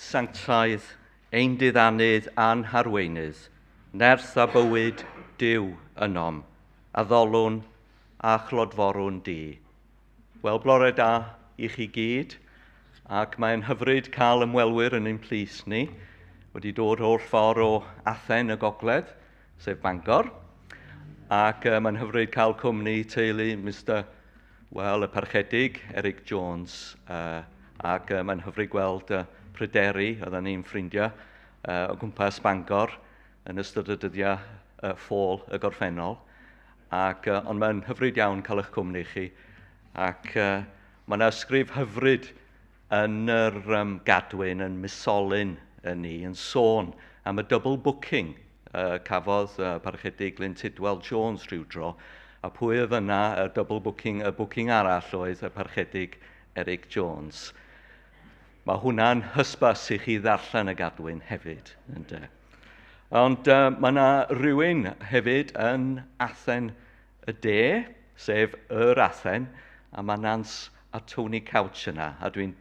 sanctaidd, ein diddanydd a'n harweinydd, nerth a bywyd Duw ynom, addolwn a chlodforwn di. Wel, bore da i chi gyd, ac mae'n hyfryd cael ymwelwyr yn ein plith ni, wedi dod o'r ffordd o Athen y Gogledd, sef Bangor, ac mae'n hyfryd cael cwmni teulu Mr. Wel, y Parchedig, Eric Jones, ac mae'n hyfryd gweld Pryderi, oedden ni'n ffrindiau o gwmpas Bangor yn ystod y dyddiau ffôl y gorffennol. Ac, ond mae'n hyfryd iawn cael eich cwmni chi. Ac mae yna ysgrif hyfryd yn yr gadwyn, yn misolyn yn ni, yn sôn am y double booking cafodd Parchedig Glyn Tidwell Jones rhyw dro. A pwy oedd yna, y double booking, y booking arall oedd y Parchedig Eric Jones. Mae hwnna'n hysbys i chi ddarllen y gadwyn hefyd. Ynde? Ond mae yna rhywun hefyd yn Athen y De, sef yr Athen, a mae Nance a Tony Couch yna, a dwi'n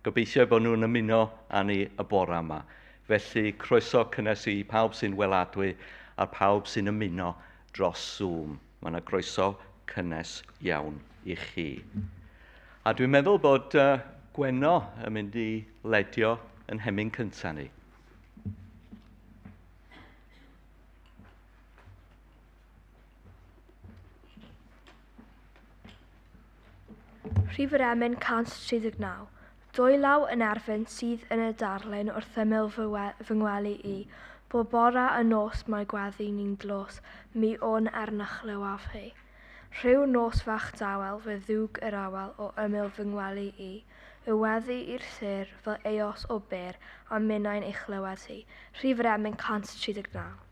gobeithio bod nhw'n ymuno â ni y bore yma. Felly, croeso cynnes i pawb sy'n weladwy a pawb sy'n ymuno dros Zoom. Mae yna groeso cynnes iawn i chi. A dwi'n meddwl bod Gwenno yn mynd i ledio yn hemyn cyntaf ni. Rhif yr emyn 139. Dwylaw yn erfyn sydd yn y darlun wrth ymyl fy ngwely i. Bob bore a nos mae gweddi ni'n dlos, mi wn er na chlywaf hi. Rhyw nos fach dawel fe ddwg yr awel o ymyl fy ngwely i. Y weddi i'r sêr fel eos o bêr a minnau'n ei chlywed hi. Rhif yr emyn 139.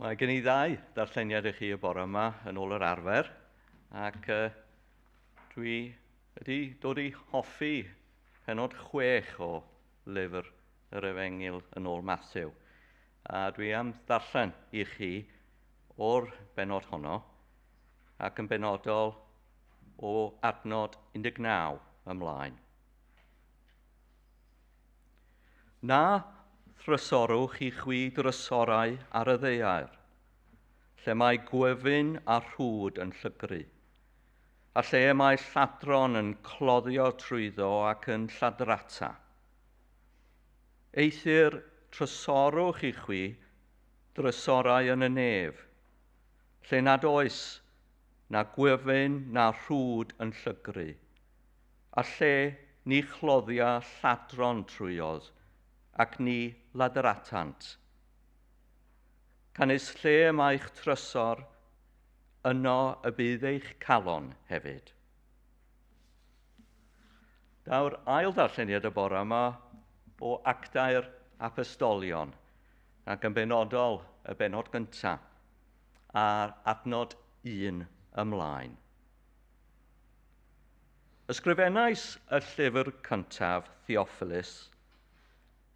Mae gen i ddau ddarlleniad i chi y bore yma yn ôl yr arfer, ac dwi wedi dod i hoffi pennod 6 o lyfr yr Efengyl yn ôl Mathew. A dwi am ddarllen i chi o'r bennod honno, ac yn benodol o adnod 19 ymlaen. Na thrysorwch i chwi drysorau ar y ddaear, lle mae gwyfyn a rhwd yn llygru, a lle mae lladron yn cloddio trwyddo ac yn lladrata. Eithr trysorwch i chwi drysorau yn y nef, lle nad oes na gwyfyn na rhwd yn llygru, a lle ni chloddia lladron trwyodd ac ni ladratant. Canys lle y mae'ch trysor, yno y bydd eich calon hefyd. Daw'r ail ddarlleniad y bore yma o Actau'r Apostolion, ac yn benodol y bennod gyntaf, a'r adnod 1 ymlaen. Ysgrifennais y llyfr cyntaf, Theophilus,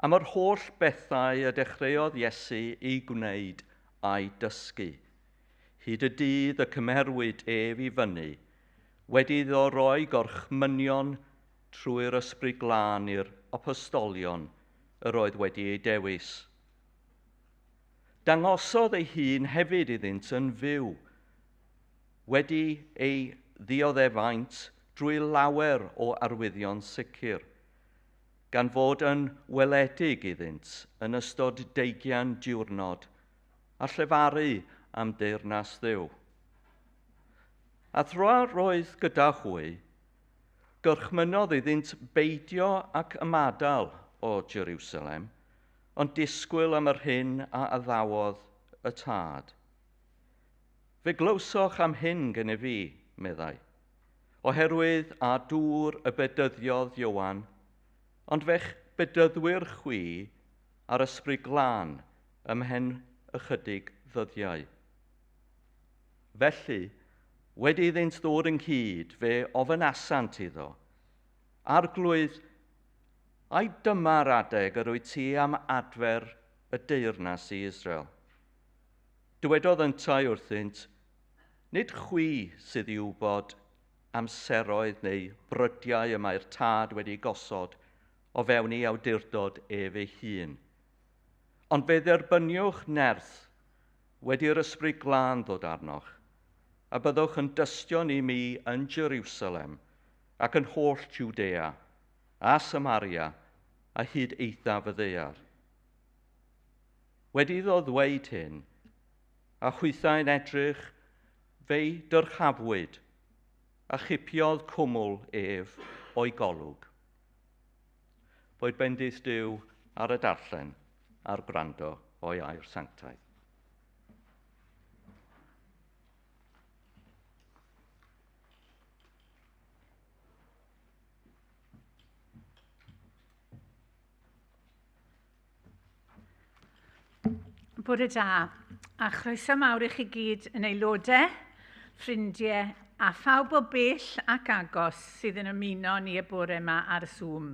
am yr holl bethau y dechreuodd Iesu ei gwneud a'i dysgu, hyd y dydd y cymerwyd ef i fyny, wedi iddo roi gorchmynion trwy'r Ysbryd Glân i'r apostolion yr oedd wedi ei dewis. Dangosodd ei hun hefyd iddynt yn fyw, wedi ei ddioddefaint drwy lawer o arwyddion sicr, gan fod yn weledig iddynt yn ystod 20 diwrnod a llefaru am deyrnas Dduw. A thra roedd gyda hwy, gorchmynodd iddynt beidio ac ymadael o Jerusalem, ond disgwyl am yr hyn a addawodd y tad. Fe glywsoch am hyn gennyf fi, meddai, oherwydd a dŵr y bedyddiodd Ioan, ond fe'ch bedyddwyr chwi ar Ysbryd Glân ymhen ychydig ddyddiau. Felly, wedi iddynt ddod ynghyd, fe ofynasant iddo, Arglwydd, ai dyma'r adeg yr wyt ti am adfer y deyrnas i Israel? Dywedodd yntau wrthynt, nid chwi sydd i wybod amseroedd neu brydiau y mae'r tad wedi gosod o fewn ei awdurdod ef ei hun. Ond fe dderbyniwch nerth wedi'r Ysbryd Glân ddod arnoch, a byddwch yn dystion i mi yn Jerusalem ac yn holl Jwdea a Samaria a hyd eithaf y ddaear. Wedi iddo ddweud hyn, a chwithau'n edrych, fe'i dyrchafwyd a chipiodd cwmwl ef o'i golwg. Boed bendith Duw ar y darllen a'r gwrando o'i air sanctaidd. Bore da, a chroeso mawr i chi gyd yn aelodau, ffrindiau a phawb o bell ac agos sydd yn ymuno ni y bore yma ar Zoom.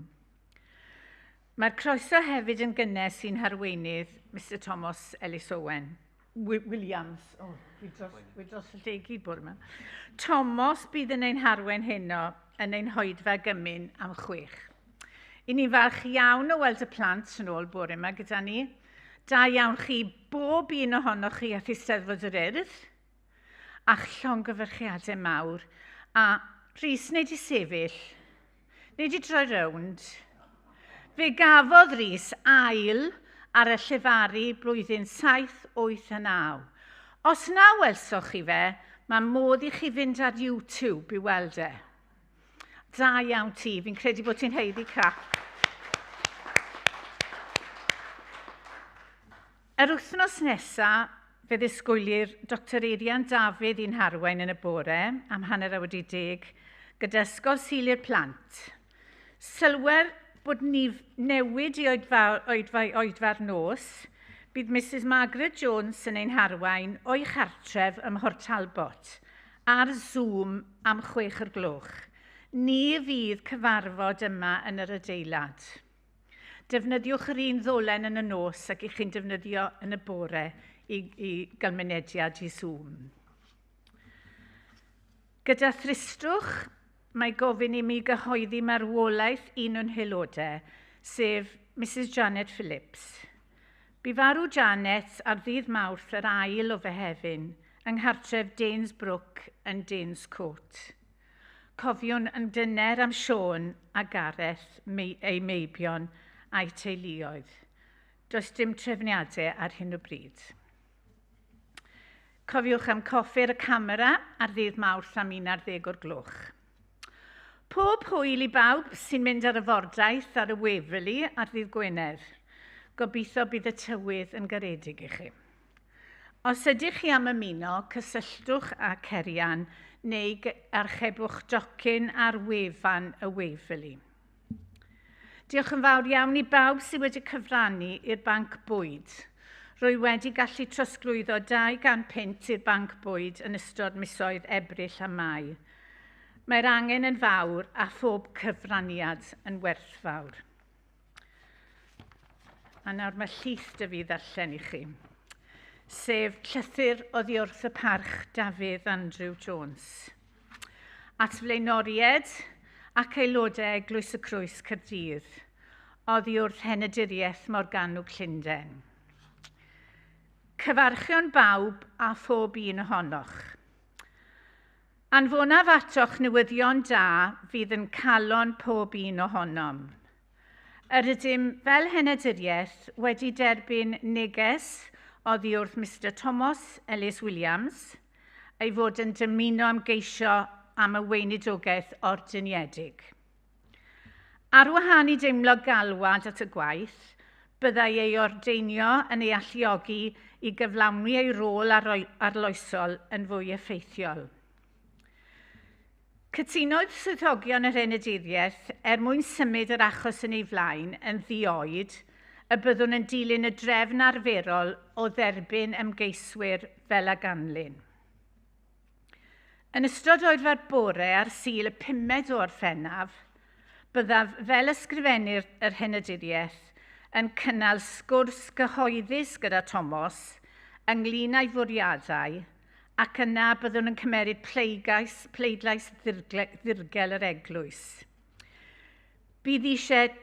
Mae'r croeso hefyd yn gynnes i'n harweinydd, Mr Thomas Ellis Owen. Williams. Oh, dwi dros y lle i gyd bore yma. Thomas bydd yn ein harwain heno yn ein hoedfa gymun am 6. I ni'n falch iawn o weld y plant yn ôl bore yma gyda ni. Da iawn chi, bob un ohonoch chi at Eisteddfod yr Urdd, a'ch llongyfarchiadau mawr. A Rhys, wnei di sefyll, wnei di droi rownd. Fe gafodd Rhys ail ar y llefaru blwyddyn 7, 8 a 9. Os na welsoch chi fe, mae modd i chi fynd ar YouTube i weld e. Da iawn ti, fi'n credu bod ti'n haeddu clap. Yr wythnos nesaf, fe ddisgwylir Dr Eirian Dafydd i'n harwain yn y bore am 10:30 gyda Ysgol Sul i'r Plant. Sylwer bod ni newid i oedfa'r nos, bydd Mrs Margaret Jones yn ein harwain o'i chartref ym Mhort Talbot ar Zoom am 6:00. Ni fydd cyfarfod yma yn yr adeilad. Defnyddiwch yr un ddolen yn y nos ac i chi'n defnyddio yn y bore i gael mynediad i Zoom. Gyda thristwch, mae gofyn i mi gyhoeddi marwolaeth un o'n haelodau, sef Mrs Janet Phillips. Bu farw Janet ar ddydd Mawrth yr 2 o Fehefin yng nghartref Danesbrook yn Danes Court. Cofiwn yn dyner am Siôn a Gareth, ei meibion a'i teuluoedd. Does dim trefniadau ar hyn o bryd. Cofiwch am coffi'r y camera ar ddydd Mawrth am 11 o'r gloch. Pob hwyl i bawb sy'n mynd ar y fordaith ar y Waverley ar ddydd Gwener. Gobeithio bydd y tywydd yn garedig i chi. Os ydych chi am ymuno, cysylltwch â Cerian neu archebwch docyn ar wefan y Waverley. Diolch yn fawr iawn i bawb sydd wedi cyfrannu i'r banc bwyd. Rwy wedi gallu trosglwyddo 200 punt i'r banc bwyd yn ystod misoedd Ebrill a Mai. Mae'r angen yn fawr a phob cyfraniad yn werthfawr. A nawr mae llith dy fi ddarllen i chi, sef llythyr oddi wrth y parch Dafydd Andrew Jones. At flaenoried ac aelodau Eglwys y Crwys Caerdydd, oddi wrth Henaduriaeth Morgannwg Llundain. Cyfarchion bawb a phob un ohonoch. Anfonaf atoch newyddion da fydd yn calon pob un ohonom. Yr ydym fel henaduriaeth wedi derbyn neges oddi wrth Mr Thomas Ellis Williams, ei fod yn dymuno ymgeisio am y weinidogaeth ordiniedig. Ar wahân i deimlo galwad at y gwaith, byddai ei ordeinio yn ei alluogi i gyflawni ei rôl arloesol yn fwy effeithiol. Cytunodd swyddogion yr Henaduriaeth er mwyn symud yr achos yn ei flaen yn ddioed y byddwn yn dilyn y drefn arferol o dderbyn ymgeiswyr fel a ganlyn. Yn ystod oedfa'r bore ar Sul y 5 o Orffennaf, byddaf fel ysgrifennydd yr Henaduriaeth yn cynnal sgwrs gyhoeddus gyda Thomas ynglyn â'i fwriadau ac yna byddwn yn cymeryd pleidlais ddirgel yr eglwys. Bydd eisiau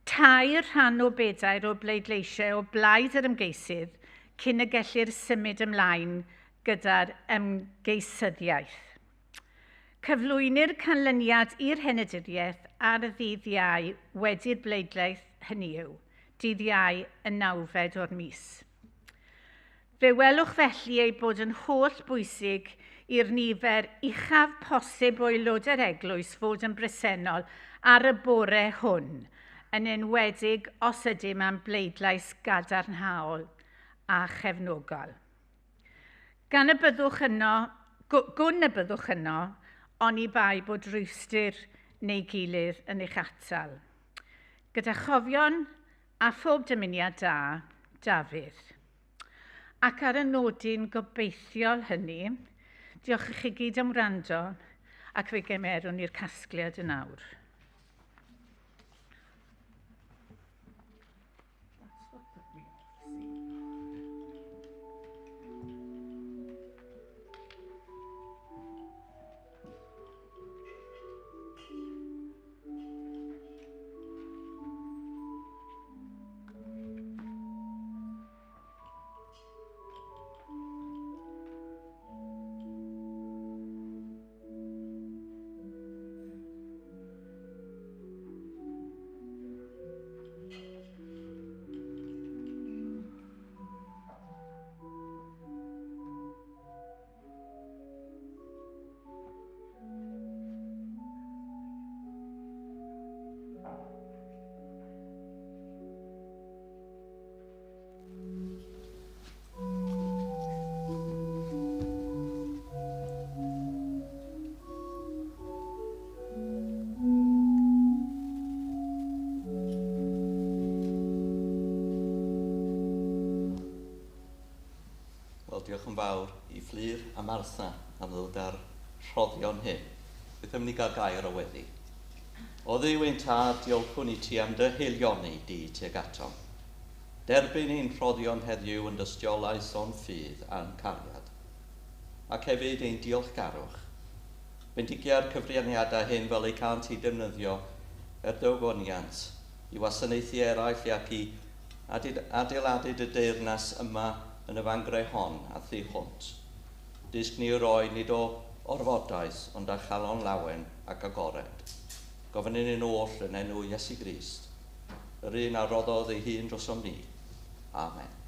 3 rhan o 4 o bleidleisiau o blaid yr ymgeisydd cyn y gellir symud ymlaen gyda'r ymgeisyddiaeth. Cyflwynir canlyniad i'r Henaduriaeth ar y ddydd Iau wedi'r bleidlais, hynny yw, dydd Iau y 9fed o'r mis. Fe welwch felly ei bod yn holl bwysig i'r nifer uchaf posib o aelodau'r eglwys fod yn bresennol ar y bore hwn, yn enwedig os ydym am bleidlais gadarnhaol a chefnogol. Gan y byddwch yno, gwn y byddwch yno, oni bai bod rhwystr neu gilydd yn eich atal. Gyda chofion a phob dymuniad da, Dafydd. Ac ar y nodyn gobeithiol hynny, diolch i chi gyd am wrando ac fe gymerwn ni'r casgliad yn awr. Diolch yn fawr i Fflur a Martha am ddod â'r rhoddion hyn. Beth am ni gael gair o weddi? O Dduw ein tad, diolchwn i ti am dy haelioni di tuag atom. Derbyn ein rhoddion heddiw yn dystiolaeth o'n ffydd a'n cariad, ac hefyd ein diolchgarwch. Bendigia'r cyfraniadau hyn fel eu cânt eu defnyddio er dy ogoniant, i wasanaethu eraill ac i adeiladu dy deyrnas yma yn y fangre hon a thu hwnt. Dysg ni roi nid o orfodaeth, ond â chalon lawen ac agored. Gofyn i ni'n oll yn enw Iesu Grist, yr un a roddodd ei hun drosom ni. Amen.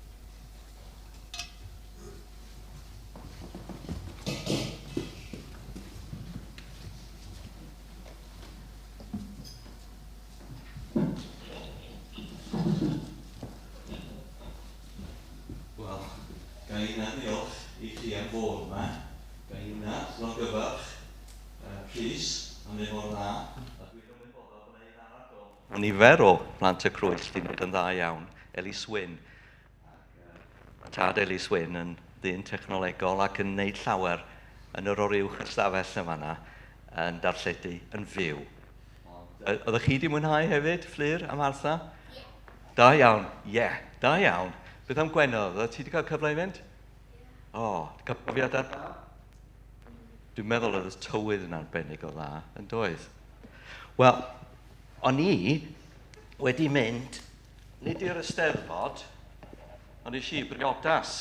nifer o blant y Crwyll wedi gwneud yn dda iawn, Elis Wyn. Mae tad Elis Wyn yn ddyn technolegol ac yn gwneud llawer yn yr oruwch ystafell yma yna yn darlledu yn fyw. Oeddech chi wedi mwynhau hefyd, Fflur a Martha? Yeah. Da iawn, ie, yeah, da iawn. Beth am Gwenno, oeddet ti wedi cael cyfle i fynd? Ie. O, cael profiad ar... Dwi'n meddwl oedd y tywydd yn arbennig o dda, yn doedd? Wel, o'n i wedi mynd, nid i'r Eisteddfod, ond es i briodas.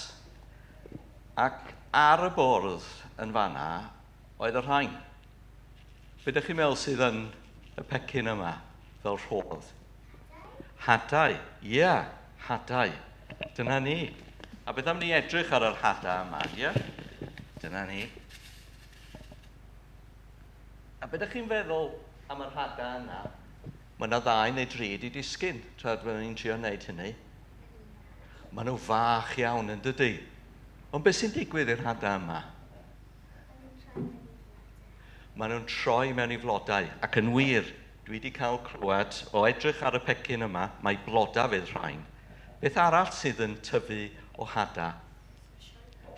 Ac ar y bwrdd yn fanna oedd y rhain. Be ydych chi'n meddwl sydd yn y pecyn yma fel rhodd? Hadau, ie, yeah, hadau. Dyna ni. A beth am ni edrych ar yr hadau yma, ie? Yeah? Dyna ni. A beth ydych chi'n feddwl am yr hadau yna? Mae yna ddau neu dri wedi disgyn tra dwi'n ni'n trio wneud hynny. Maen nhw fach iawn yn dydy. Ond beth sy'n digwydd i'r hadau yma? Maen nhw'n troi mewn i flodau. Ac yn wir, dwi wedi cael clywed o edrych ar y pecyn yma, mae blodau fydd rhain. Beth arall sydd yn tyfu o hadau?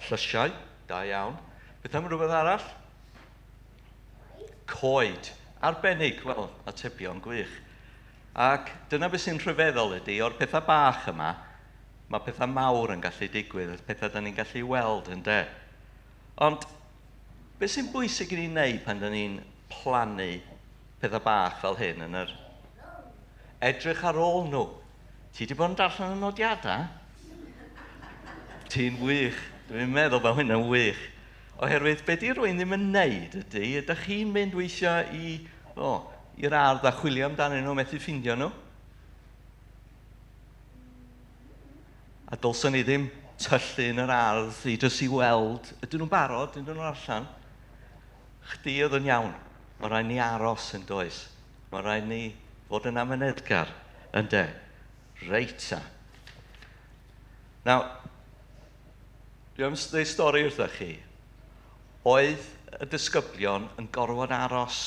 Llysiau, da iawn. Beth am rhywbeth arall? Coed. Arbennig, wel, atebion gwych. Ac dyna beth sy'n rhyfeddol ydy, o'r pethau bach yma, mae pethau mawr yn gallu digwydd, pethau da ni'n gallu weld yn de. Ond beth sy'n bwysig i ni wneud pan da ni'n plannu pethau bach fel hyn yn yr... Edrych ar ôl nhw. Ti wedi bod yn darllen y nodiadau? Ti'n wych. Dwi'n meddwl bod hynna'n wych. Oherwydd be di rwy'n ddim yn neud ydy, ydych chi'n mynd weithiau i'r ardd a chwilio amdanyn nhw, methu ffindio nhw? A dylswn ni ddim tyllu yn yr ardd i jyst i weld, ydyn nhw'n barod, ydyn nhw'n allan? Chdi oedd yn iawn. Mae rhaid ni aros yn does. Mae rhaid ni fod yn amyneddgar, ynde? Reit ta. Nawr, dwi am ddeud stori wrthych chi. Oedd y disgyblion yn gorfod aros.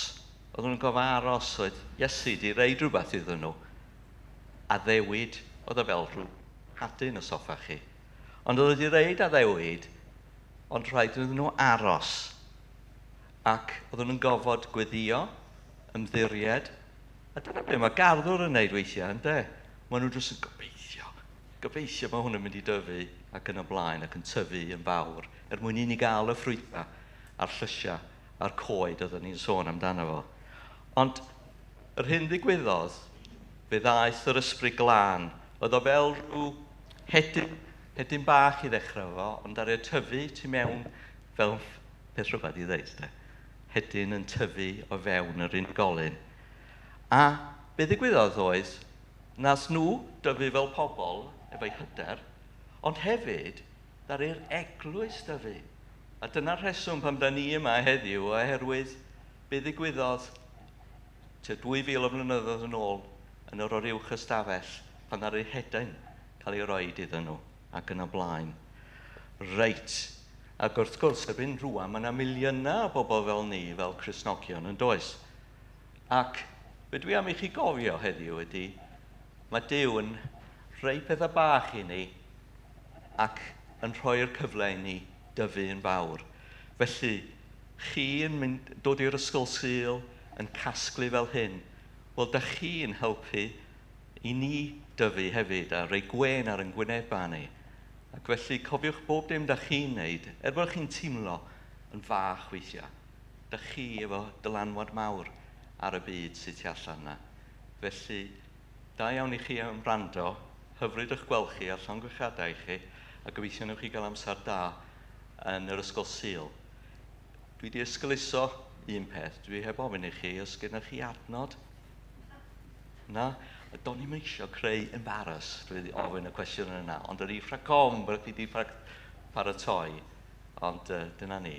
Oedden nhw'n gorfod aros. Oedd Iesu wedi reid rhywbeth iddyn nhw. Addewid, oedd o fel rhyw hadyn y soffa chi. Ond oedd wedi reid addewid, ond rhaid iddyn nhw aros. Ac oedden nhw'n gorfod gweddio, ymddiried. A dyna be mae garddwr yn neud weithiau, ynde? Maen nhw jyst yn gobeithio. Gobeithio mae hwn yn mynd i dyfu ac yn y blaen ac yn tyfu yn fawr, er mwyn i ni gael y ffrwythau a'r llysiau a'r coed oedden ni'n sôn amdano fo. Ond yr hyn ddigwyddodd, fe ddaeth yr ysbryd glân. Oedd o fel rhyw hedyn bach i ddechrau fo, ond ar ei tyfu tu mewn fel peth rhyfedd i ddeud, de. Hedyn yn tyfu o fewn yr unigolyn. A be ddigwyddodd oedd, nas nhw dyfu fel pobl efo'i hyder, ond hefyd ddaru'r eglwys dyfu. A dyna'r rheswm pam da ni yma heddiw, oherwydd be ddigwyddodd tua 2000 o flynyddoedd yn ôl yn yr oruwch ystafell pan ddaru hedyn cael ei roed iddyn nhw ac yn y blaen. Reit. Ac wrth gwrs, erbyn rŵan, mae yna miliynau o bobl fel ni, fel Cristnogion, yn does? Ac be dwi am i chi gofio heddiw ydy, mae Duw yn rhoi pethau bach i ni ac yn rhoi'r cyfle i ni dyfu yn fawr. Felly, chi yn mynd, dod i'r ysgol Sul, yn casglu fel hyn, wel, da chi'n helpu i ni dyfu hefyd a rhoi gwên ar ein gwynebau ni. Ac felly, cofiwch bob dim da chi'n neud, er bod chi'n teimlo yn fach weithiau, da chi efo dylanwad mawr ar y byd sydd tu allan yna. Felly, da iawn i chi am wrando, hyfryd eich gweld chi a llongyfarchiadau i chi, a gobeithio newch chi gael amser da yn yr ysgol Sul. Dwi wedi ysgoluso un peth, dwi heb ofyn i chi, os gennych chi adnod? Na? Do'n i'm eisiau creu embarrass drwy ofyn y cwestiwn yna, ond yr i rhag ofn bod chi wedi paratoi, ond dyna ni.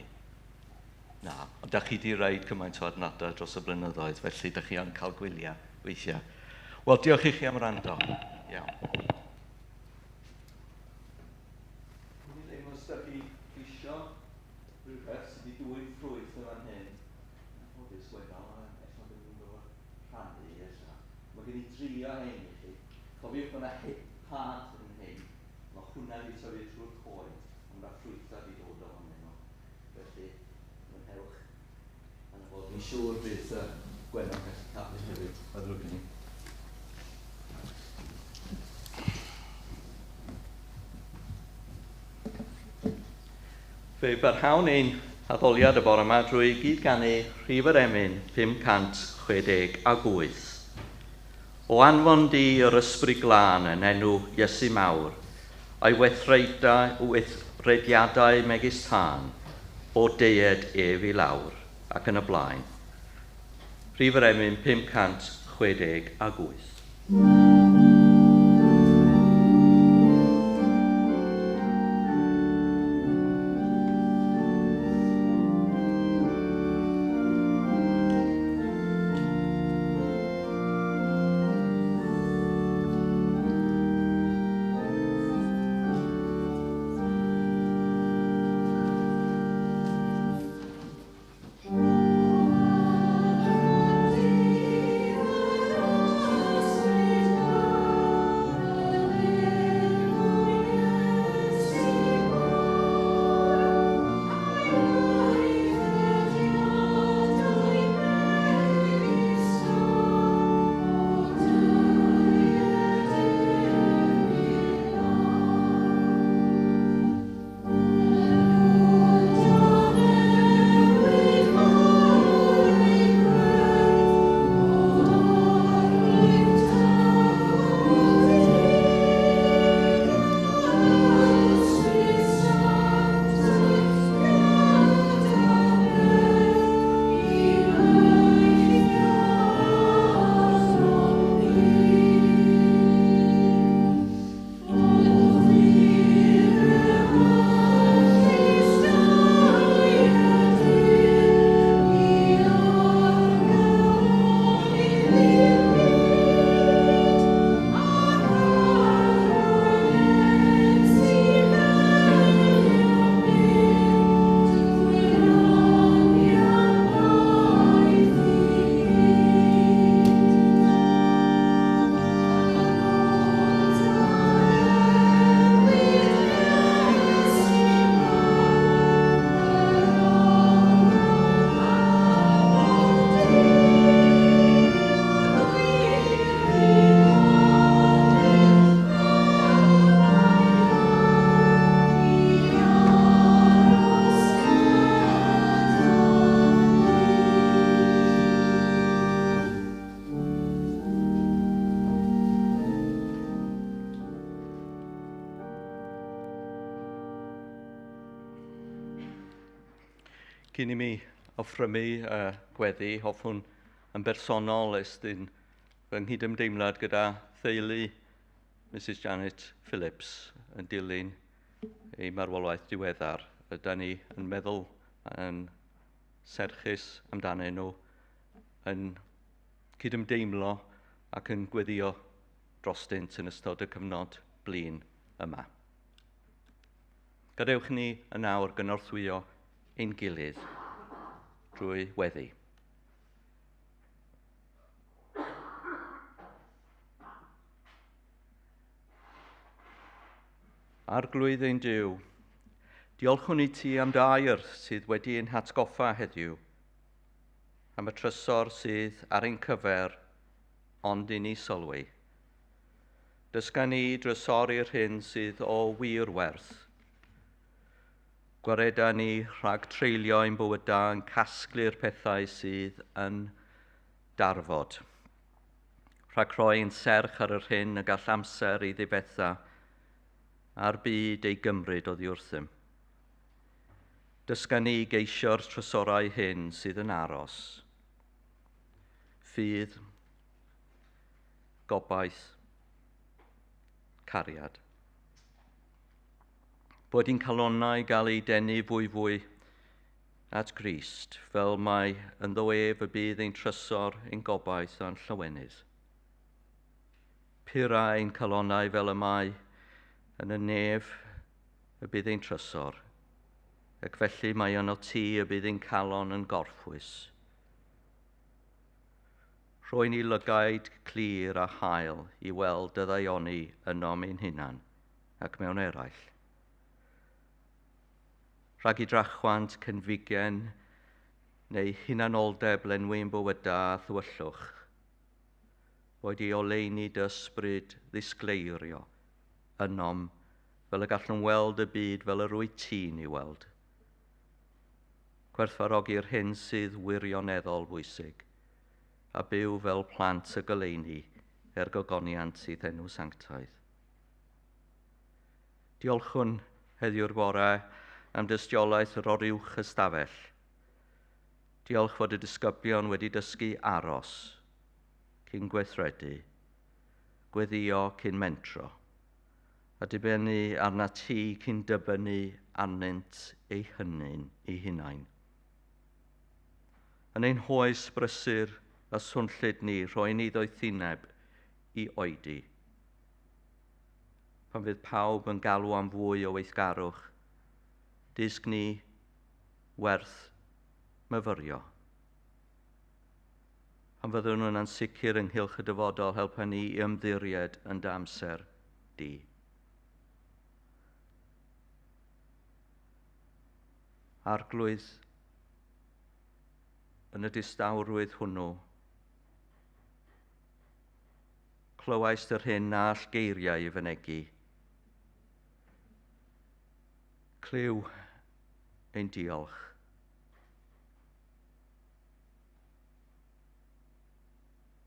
Na, ond da chi wedi rhaid cymaint o adnodau dros y blynyddoedd, felly da chi yn cael gwyliau weithiau. Wel, diolch i chi am wrando. Iawn. Dwi'n ddim os da chi isio rhywbeth sydd wedi dwyn ffrwyth yn fan hyn. Anffodus, wel, ella ddim yn gwybod rhannu, ella. Mae gen i Gewn ni drio hyn i chi. Cofiwch bod yna hip pad yn hyn. Mae hwnna wedi tyfu trwy'r coed, ond mae ffrwythau wedi dod ohonyn nhw. Felly, mwynhewch. A na fo, fi'n siŵr bydd Gwenno'n gallu cael hefyd. Mae ddrwg gen i. Fe barhawn ein addoliad y bore yma drwy gyd-ganu rhif yr emyn 568. O anfon di yr ysbryd glân yn enw Iesu mawr, a'i weithrediadau megis tân, o deued ef i lawr ac yn y blaen. Rhif yr emyn 568. Cyn i mi offrymu gweddi, hoffwn yn bersonol estyn fy nghydymdeimlad gyda theulu Mrs Janet Phillips yn dilyn ei marwolaeth diweddar. Yda ni yn meddwl yn serchus amdanyn nhw, yn cydymdeimlo ac yn gweddio drostynt yn ystod y cyfnod blin yma. Gadewch ni yn awr gynorthwyo ein gilydd drwy weddi. Arglwydd ein Duw, diolchwn i ti am dy air sydd wedi ein hatgoffa heddiw, am y trysor sydd ar ein cyfer, ond i ni sylwi. Dysga ni drysori'r hyn sydd o wir werth. Gwareda ni rhag treulio ein bywydau yn casglu'r pethau sydd yn darfod. Rhag rhoi ein serch ar yr hyn y gall amser i ddifetha a'r byd ei gymryd oddi wrthym. Dysga ni geisio'r trysorau hyn sydd yn aros. Ffydd, gobaith, cariad. Bod i'n calonnau gael ei denu fwy at Grist, fel mai ynddo ef y bydd ein trysor, ein gobaith a'n llawenydd. Pura ein calonnau fel y mae yn y nef y bydd ein trysor, ac felly mae yno ti y bydd ein calon yn gorffwys. Rhoi ni lygaid clir a hael i weld dy ddaioni ynom ein hunan ac mewn eraill. Rhag i drachwant cynfigen neu hunanoldeb lenwi'n bywydau a thywyllwch, boed i oleuni dy ysbryd ddisgleirio ynom fel y gallwn weld y byd fel yr wyt ti'n ei weld. Gwerthfawrogi'r hyn sydd wirioneddol bwysig, a byw fel plant y goleuni er gogoniant i'th enw sanctaidd. Diolchwn heddiw'r bore am dystiolaeth yr oruwch ystafell. Diolch fod y disgyblion wedi dysgu aros cyn gweithredu, gweddio cyn mentro, a dibynnu arna ti cyn dibynnu arnynt eu hynny'n eu hunain. Yn ein hoes brysur a swnllyd ni, rhoi ni ddoethineb i oedi. Pan fydd pawb yn galw am fwy o weithgarwch, dysg ni werth myfyrio. Pan fyddwn yn ansicr ynghylch y dyfodol, helpa ni i ymddiried yn dy amser di. Arglwydd, yn y distawrwydd hwnnw, clywaist yr hyn na all geiriau i fynegi. Clyw ein diolch.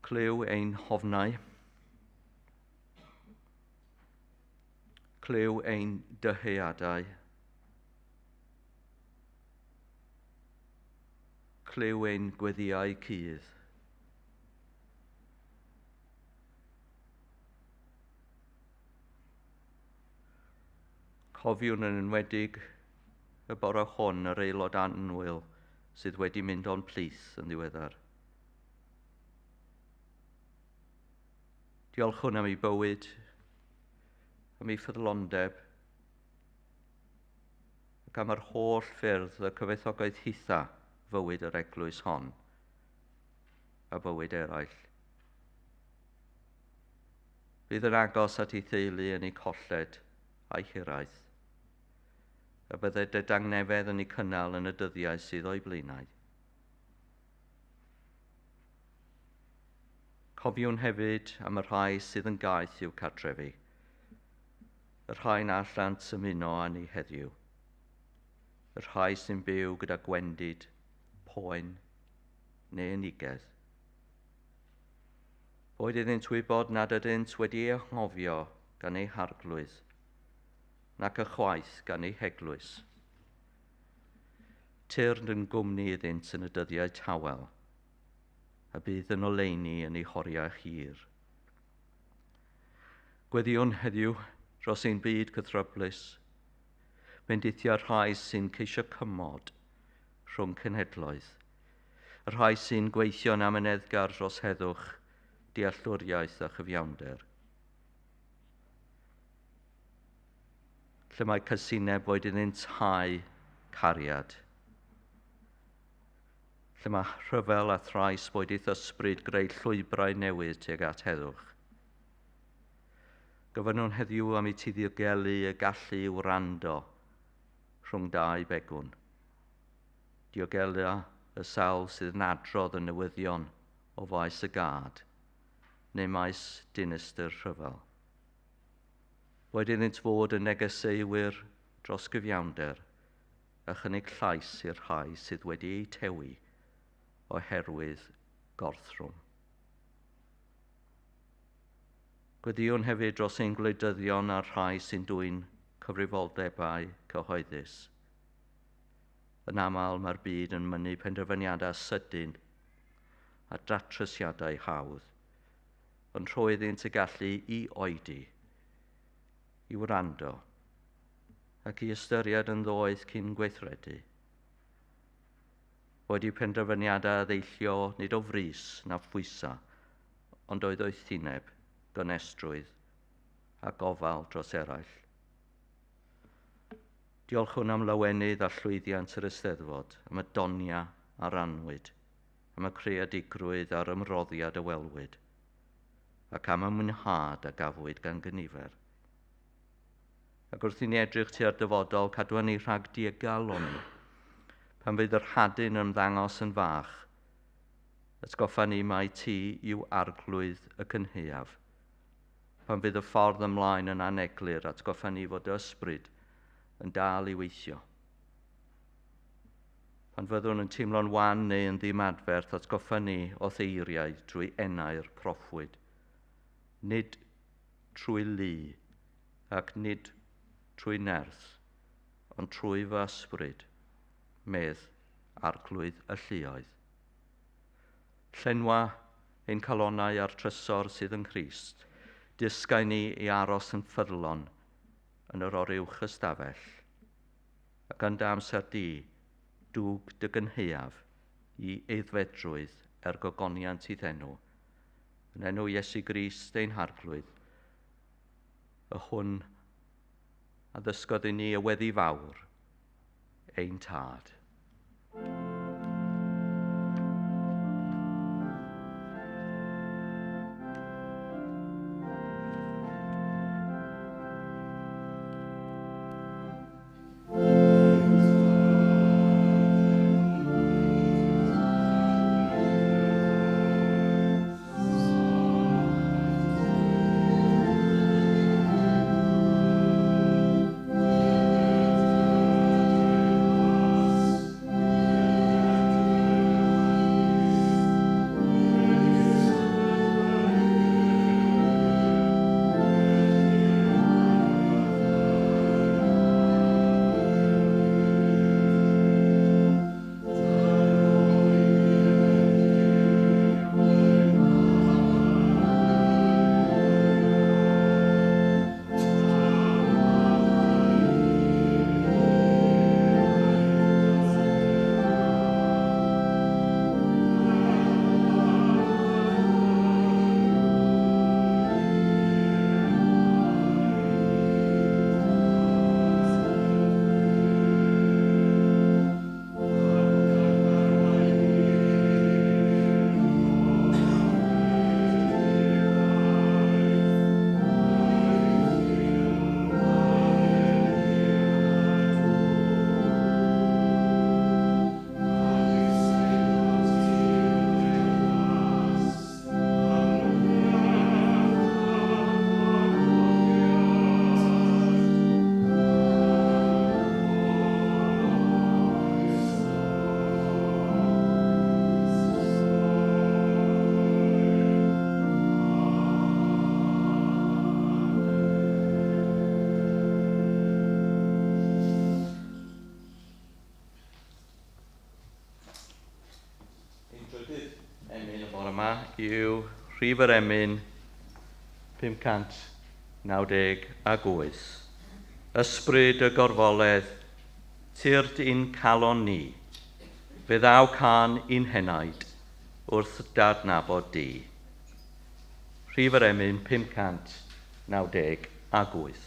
Clyw ein hofnau. Clyw ein dyheadau. Clyw ein gweddiau cudd. Cofiwn yn enwedig y bore hwn yr aelod annwyl sydd wedi mynd o'n plith yn ddiweddar. Diolchwn am ei bywyd, am ei ffyddlondeb, ac am yr holl ffyrdd y cyfoethogaeth hitha fywyd yr eglwys hon a bywyd eraill. Bydd yn agos at ei theulu yn ei colled a'i hiraeth, a byddai dy dangnefedd yn ei cynnal yn y dyddiau sydd o'i blaenau. Cofiwn hefyd am y rhai sydd yn gaeth i'w cartrefi, y rhai na allant ymuno â ni heddiw, y rhai sy'n byw gyda gwendid, poen neu unigedd. Boed iddynt wybod nad ydynt wedi eu anghofio gan eu harglwydd, nac ychwaith gan eu heglwys. Tyrd yn gwmni iddynt yn y dyddiau tawel, a bydd yn oleuni yn eu horiau hir. Gweddiwn heddiw dros ein byd cythryblus, bendithio'r rhai sy'n ceisio cymod rhwng cenhedloedd, y rhai sy'n gweithio'n amyneddgar dros heddwch, dealltwriaeth a chyfiawnder. Lle mae casineb boed iddynt hau cariad. Lle mae rhyfel a thrais boed i'th ysbryd greu llwybrau newydd tuag at heddwch. Gofynnwn heddiw am i ti ddiogelu y gallu i wrando rhwng dau begwn. Diogelu y sawl sydd yn adrodd y newyddion o faes y gad neu maes dinistr rhyfel. Boed iddynt fod yn negeseuwyr dros gyfiawnder a chynnig llais i'r rhai sydd wedi eu tewi oherwydd gorthrwm. Gweddïwn hefyd dros ein gwleidyddion a'r rhai sy'n dwyn cyfrifoldebau cyhoeddus. Yn aml mae'r byd yn mynnu penderfyniadau sydyn a datrysiadau hawdd, ond rhoi iddynt y gallu i oedi, i wrando, ac i ystyried yn ddoeth cyn gweithredu. Boed i'w penderfyniadau ddeillio nid o frys na phwysa, ond oedd doethineb, gonestrwydd a gofal dros eraill. Diolchwn am lawenydd a llwyddiant yr Eisteddfod, am y donia a rannwyd. am y creadigrwydd a'r ymroddiad y welwyd, ac am y mwynhad a gafwyd gan gynifer. Ac wrth i ni edrych tua'r dyfodol, cadwa ni rhag diagalon ni, pan fydd yr hadyn yn ymddangos yn fach, atgoffa ni mai ti yw arglwydd y cynhaeaf. Pan fydd y ffordd ymlaen yn aneglur, atgoffa ni fod y ysbryd yn dal i weithio. Pan fyddwn yn teimlo'n wan neu yn ddiymadferth, atgoffa ni o'th eiriau drwy enau'r proffwyd. Nid trwy lu ac nid trwy nerth, ond trwy fy ysbryd, medd arglwydd y lluoedd. Llenwa ein calonnau a'r trysor sydd yng Nghrist, dysgau ni i aros yn ffyddlon yn yr oruwch ystafell, ac yn dy amser di, dwg dy gynhaeaf i aeddfedrwydd er gogoniant i'th enw, yn enw Iesu Grist ein harglwydd, y hwn a ddysgodd i ni y weddi fawr, ein tad. Yw rhif yr emyn 598. Ysbryd y gorfoledd, tyrd i'n calon ni, fe ddaw can i'n henaid wrth dadnabod di. Rhif yr emyn 598. Amen.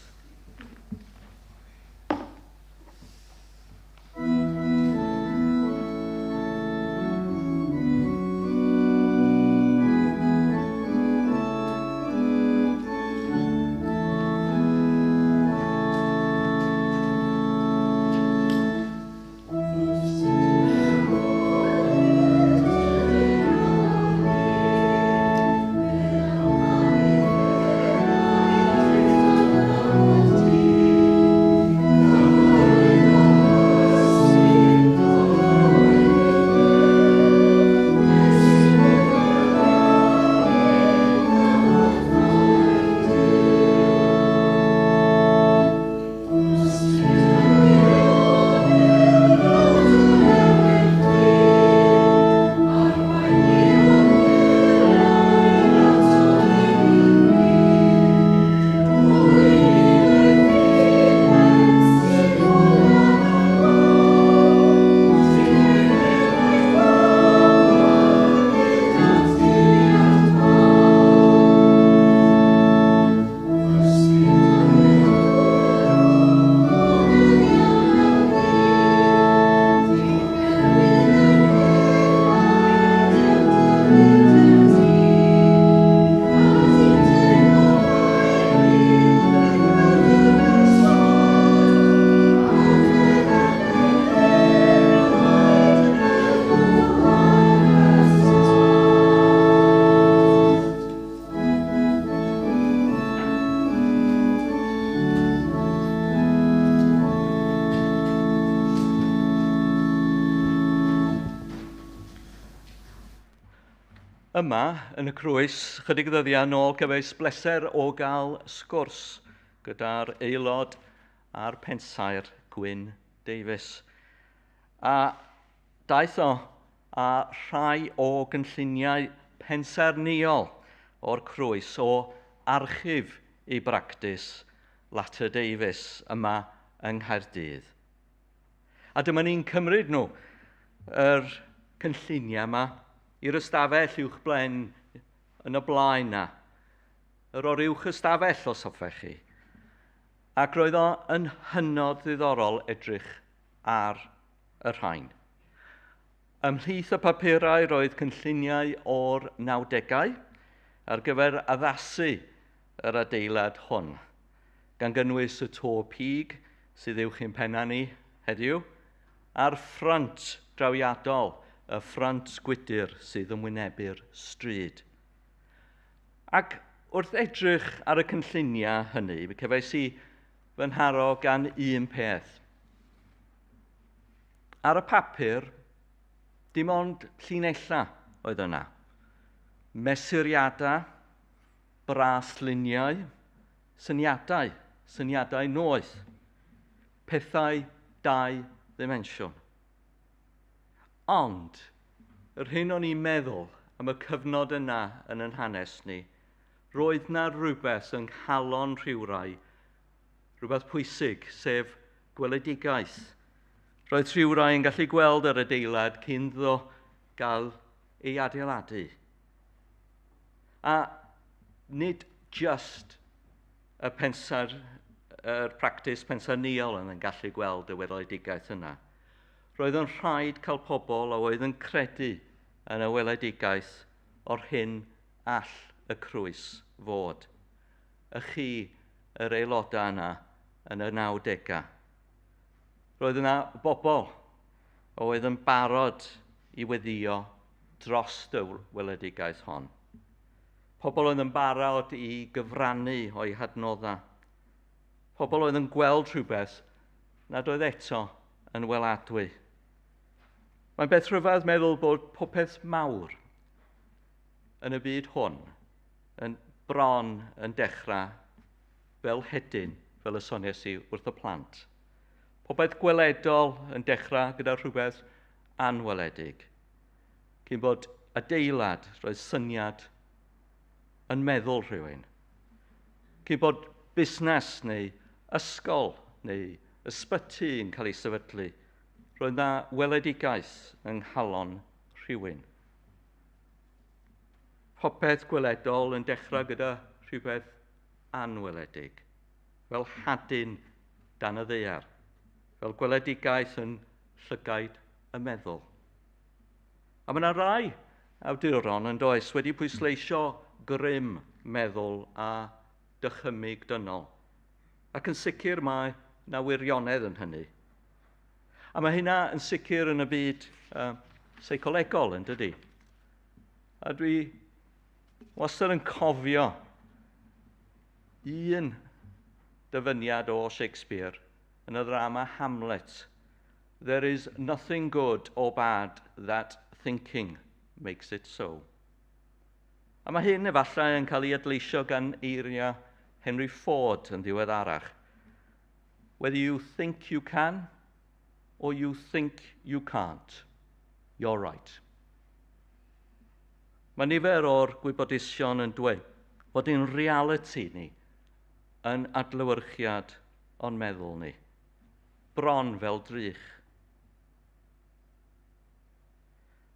Yma, yn y Crwys, chydig ddyddiau nôl, cefais bleser o gael sgwrs gyda'r aelod a'r pensaer Gwyn Davies. A daeth o a rhai o gynlluniau pensaernïol o'r Crwys o archif ei bractis Latter Davies yma yng Nghaerdydd. A dyma ni'n cymryd nhw, yr cynlluniau yma, i'r ystafell uwch blen yn y blaen na. Yr oruwch ystafell, os hoffech chi. Ac roedd o yn hynod ddiddorol edrych ar y rhain. Ymhlith y papurau roedd cynlluniau o'r 90au ar gyfer addasu yr adeilad hwn, gan gynnwys y to pig sydd uwch ein penna ni heddiw, a'r ffrant drawiadol, y ffrant gwydr sydd yn wynebu'r stryd. Ac wrth edrych ar y cynlluniau hynny, fe cefais i fy nharo gan un peth. Ar y papur, dim ond llinellau oedd yna. Mesuriadau, brasluniau, syniadau, syniadau noeth, pethau dau ddimensiwn. Ond, yr hyn o'n i'n meddwl am y cyfnod yna yn yn hanes ni, roedd na rhywbeth yng nghalon rhywrai, rhywbeth pwysig, sef gweledigaeth. Roedd rhywrai yn gallu gweld yr adeilad cyn iddo gael ei adeiladu. A nid just y pensaer, yr practis pensaernïol yn gallu gweld y weledigaeth yna. Roedd yn rhaid cael pobl a oedd yn credu yn y weledigaeth o'r hyn all y Crwys fod. Y chi, yr aelodau yna, yn y 90au. Roedd yna bobl oedd yn barod i weddio dros y weledigaeth hon. Pobl oedd yn barod i gyfrannu o'i hadnoddau. Pobl oedd yn gweld rhywbeth nad oedd eto yn weladwy. Mae'n beth rhyfedd meddwl bod popeth mawr yn y byd hwn yn bron yn dechrau fel hedyn, fel y soniais i wrth y plant. Popeth gweledol yn dechrau gyda rhywbeth anweledig. Cyn bod adeilad, roedd syniad yn meddwl rhywun. Cyn bod busnes neu ysgol neu ysbyty yn cael ei sefydlu, roedd na weledigaeth yng nghalon rhywun. Popeth gweledol yn dechrau gyda rhywbeth anweledig, fel hadyn dan y ddaear, fel gweledigaeth yn llygaid y meddwl. A mae yna rai awduron yn does wedi pwysleisio grym meddwl a dychymyg dynol. Ac yn sicr mae na wirionedd yn hynny. A mae hynna yn sicr yn y byd seicolegol, yn dydy. A dwi wastad yn cofio un dyfyniad o Shakespeare yn y ddrama Hamlet. There is nothing good or bad that thinking makes it so. A mae hyn efallai yn cael ei adleisio gan eiriau Henry Ford yn ddiweddarach. Whether you think you can or you think you can't, you're right. Mae nifer o'r gwybodusion yn dweud fod ein reality ni yn adlewyrchiad o'n meddwl ni. Bron fel drych.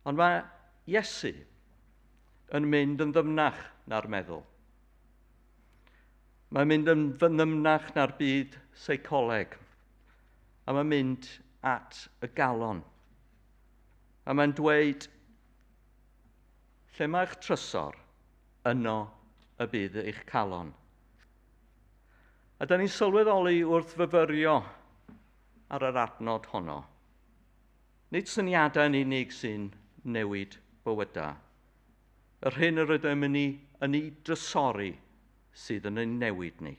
Ond mae Iesu yn mynd yn ddyfnach na'r meddwl. Mae'n mynd yn ddyfnach na'r byd seicoleg. A mae'n mynd at y galon. A mae'n dweud, lle mae'ch trysor, yno y bydd eich calon. A da ni'n sylweddoli wrth fyfyrio ar yr adnod honno. Nid syniadau yn unig sy'n newid bywydau. Yr hyn yr ydym yn ei drysori sydd yn ei newid ni.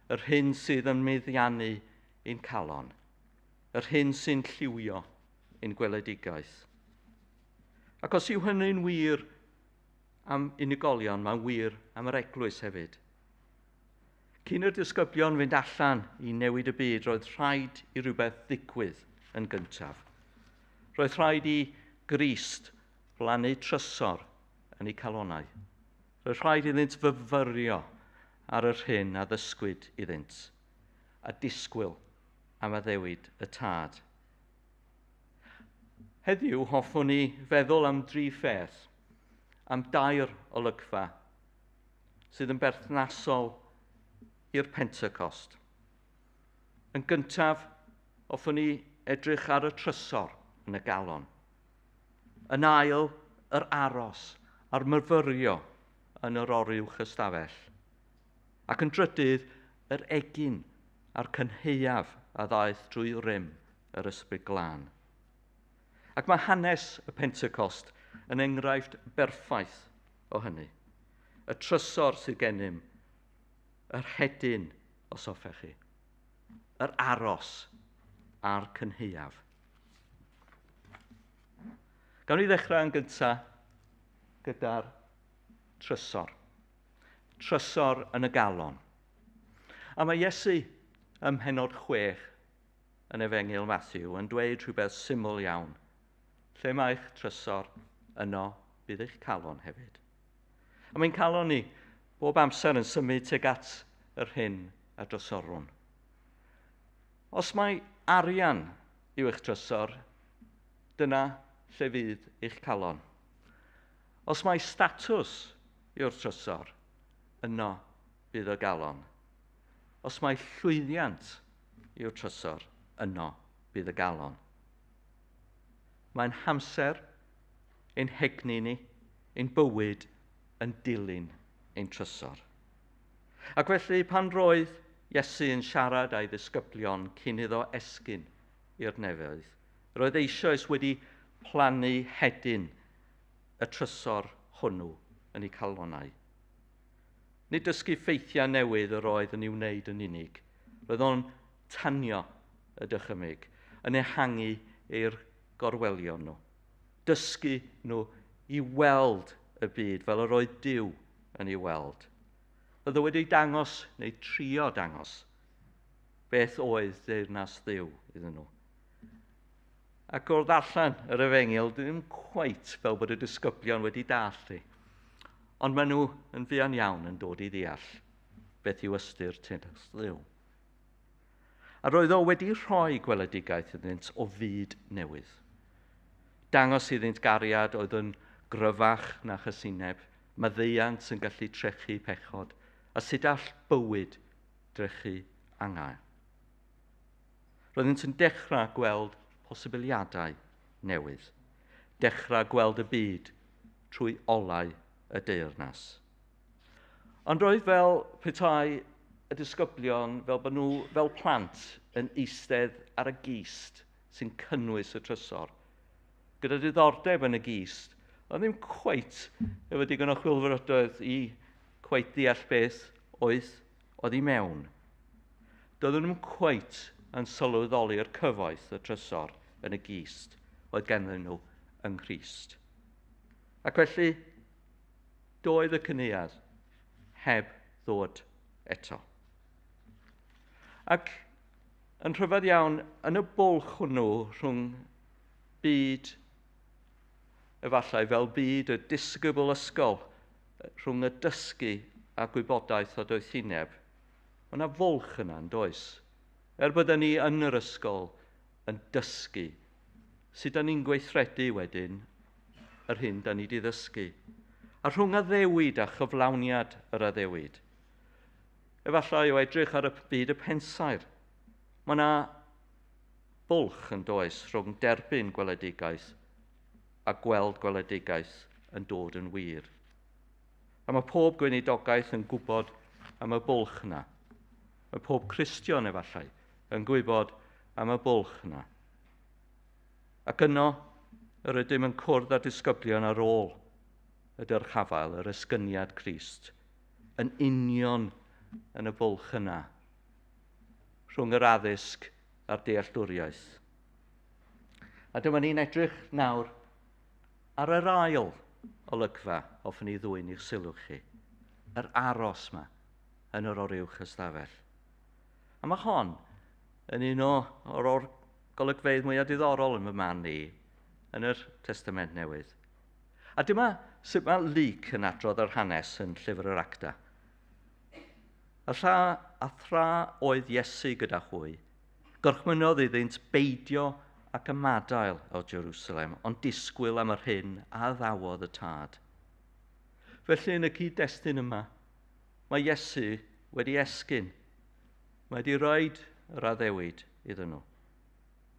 Yr hyn sydd yn meddiannu ein calon. Yr hyn sy'n lliwio ein gweledigaeth. Ac os yw hynny'n wir am unigolion, mae'n wir am yr eglwys hefyd. Cyn i'r disgyblion fynd allan i newid y byd, roedd rhaid i rhywbeth ddigwydd yn gyntaf. Roedd rhaid i Grist blannu trysor yn eu calonau. Roedd rhaid iddynt fyfyrio ar yr hyn a ddysgwyd iddynt, a disgwyl am addewid y Tad. Heddiw hoffwn i feddwl am dri pheth, am dair olygfa sydd yn berthnasol i'r Pentecost. Yn gyntaf, hoffwn i edrych ar y trysor yn y galon. Yn ail, yr aros a'r myfyrio yn yr oruwch ystafell. Ac yn drydydd, yr egin a'r cynhaeaf a ddaeth drwy rym yr Ysbryd Glân. Ac mae hanes y Pentecost yn enghraifft berffaith o hynny. Y trysor sydd gennym, yr hedyn, os hoffech chi, yr aros a'r cynhaeaf. Gawn ni ddechrau yn gyntaf gyda'r trysor. Trysor yn y galon. A mae Iesu ym mhennod 6 yn Efengyl Matthew yn dweud rhywbeth syml iawn. Lle mae eich trysor, yno bydd eich calon hefyd. A mae'n calon ni bob amser yn symud tuag at yr hyn a drysorwn. Os mae arian yw eich trysor, dyna lle fydd eich calon. Os mae statws yw'r trysor, yno bydd y galon. Os mae llwyddiant yw'r trysor, yno bydd y galon. Mae'n hamser, ein hegni ni, ein bywyd yn dilyn ein trysor. Ac felly pan roedd Iesu yn siarad â'i ddisgyblion cyn iddo esgyn i'r nefoedd, roedd eisoes wedi plannu hedyn y trysor hwnnw yn eu calonau. Nid dysgu ffeithiau newydd yr oedd yn ei wneud yn unig. Roedd o'n tanio y dychymyg, yn ehangu i'r gorwelion nhw. Dysgu nhw i weld y byd fel yr oedd Duw yn ei weld. Roedd o wedi dangos, neu trio dangos, beth oedd deyrnas Dduw iddyn nhw. Ac o'r ddarllen yr efengyl, ddim cweit fel bod y disgyblion wedi dallt hi. Ond maen nhw yn fuan iawn yn dod i ddeall beth yw ystyr teyrnas Dduw. A roedd o wedi rhoi gweledigaeth iddynt o fyd newydd. Dangos iddynt gariad oedd yn gryfach na chysineb, maddeuant yn gallu trechu pechod, a sut all bywyd drechu angau. Roeddynt yn dechrau gweld posibiliadau newydd. Dechrau gweld y byd trwy olau y deyrnas. Ond roedd fel petai y disgyblion, fel bod nhw fel plant yn eistedd ar y gist sy'n cynnwys y trysor. Gyda diddordeb yn y gist, ond ddim cweit efo digon o chwilfrydoedd i cweit ddeall beth oedd i mewn. Doedden nhw'm cweit yn sylweddoli'r cyfoeth y trysor yn y gist oedd ganddyn nhw yng Nghrist. Ac felly, doedd y cynhaeaf heb ddod eto. Ac yn rhyfedd iawn, yn y bwlch hwnnw rhwng byd, efallai fel byd y disgybl ysgol, rhwng y dysgu a gwybodaeth o doethineb, mae yna fwlch yna, yn does? Er byddwn ni yn yr ysgol yn dysgu, sut da ni'n gweithredu wedyn yr hyn da ni wedi ddysgu. A rhwng addewid a chyflawniad yr addewid. Efallai o edrych ar y byd y pensaer, mae yna bwlch yn does rhwng derbyn gweledigaeth a gweld gweledigaeth yn dod yn wir. A mae pob gweinidogaeth yn gwybod am y bwlch yna. Mae pob Cristion efallai yn gwybod am y bwlch yna. Ac yno, yr ydym yn cwrdd â disgyblion ar ôl y dyrchafael, yr esgyniad Crist, yn union yn y bwlch yna, rhwng yr addysg a'r dealltwriaeth. A dyma ni'n edrych nawr ar yr ail olygfa. hoffwn i ddwyn i'ch sylw chi. Yr aros yma yn yr oruwch ystafell. A mae hon yn un o'r golygfeydd mwyaf diddorol yn fy man i yn yr Testament Newydd. A dyma sut mae Luc yn adrodd yr hanes yn Llyfr yr Acta. A thra oedd Iesu gyda hwy, gorchmynnodd iddynt beidio ac ymadael o Jerusalem, ond disgwyl am yr hyn a ddawodd y Tad. Felly yn y cyd-destun yma, mae Iesu wedi esgyn. Mae wedi rhoid yr addewid iddyn nhw.